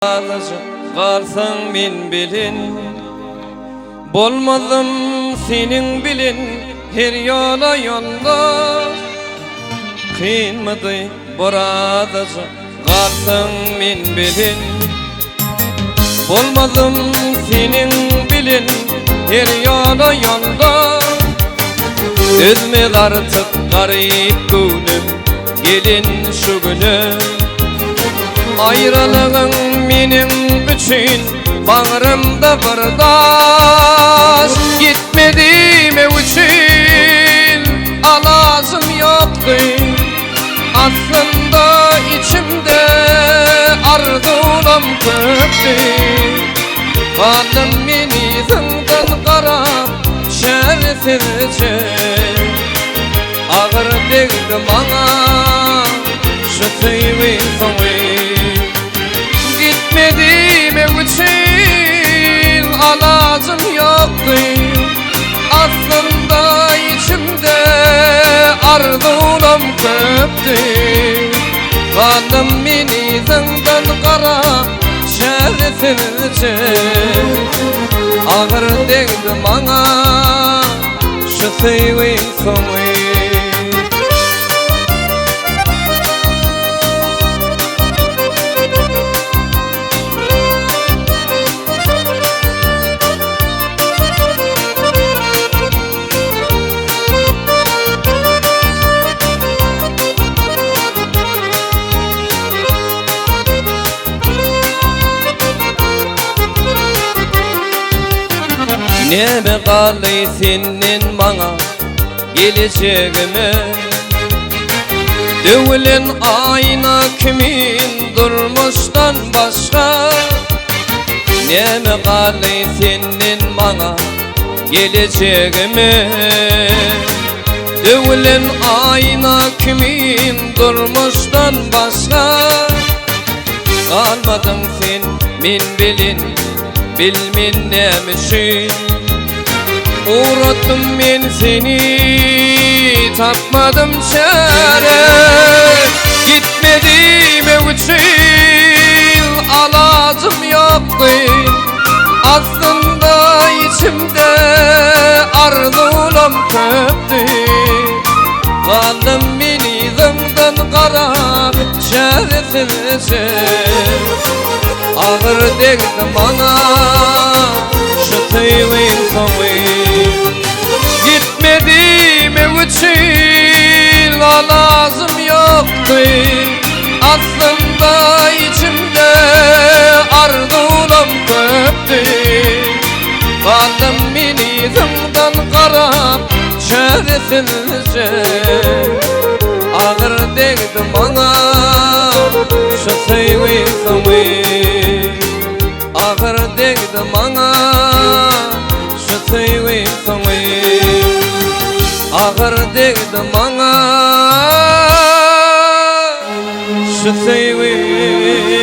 Azajyk galsaň men bilen Bolmazym seniň bilen her ýola ýoldaş Kynmydy bir azajyk galsaň men bilen Bolmazym seniň bilen her ýola ýoldaş Dözmez artyk garyp göwnüm Gelin şu güne Aýralygyň meniň üçin Bagrymda bir daş Gitme diýmek üçin Alajym ýokdy Aslynda içimde Arzuwlam köpdi Galdym men yzyňdan garap Çäresizje Agyr degdi maňa şu söýgiň soňy Gitme diýmek üçin alajym ýokdy Aslynda içimde arzuwlam köpdi Galdym men yzyňdan garap çäresizje Agyr degdi maňa Şu söýgiň soňy. Näme galdy senden maňa gelejegime Döwülen aýna kimin durmuşdan başga Näme galdy senden maňa gelejegime Döwülen aýna kimin durmuşdan başga Galmadyň sen men bilen Bil men näme üçin Ugratdym men seni Tapmadym çäre Gitme diýmek üçin Alajym ýokdy Aslynda içimde Arzuwlam köpdi Galdym men yzyňdan garap Çäresizje Agyr degdi maňa şu söýgiň soňy Gitme diýmek üçin alajym ýokdy Aslynda içimde arzuwlam köpdi Galdym men yzyňdan garap çäresizje Agyr degdi maňa şu söýgi soňy Agyr degdi maňa şu söýgi soňy Agyr degdi maňa şu söýgi.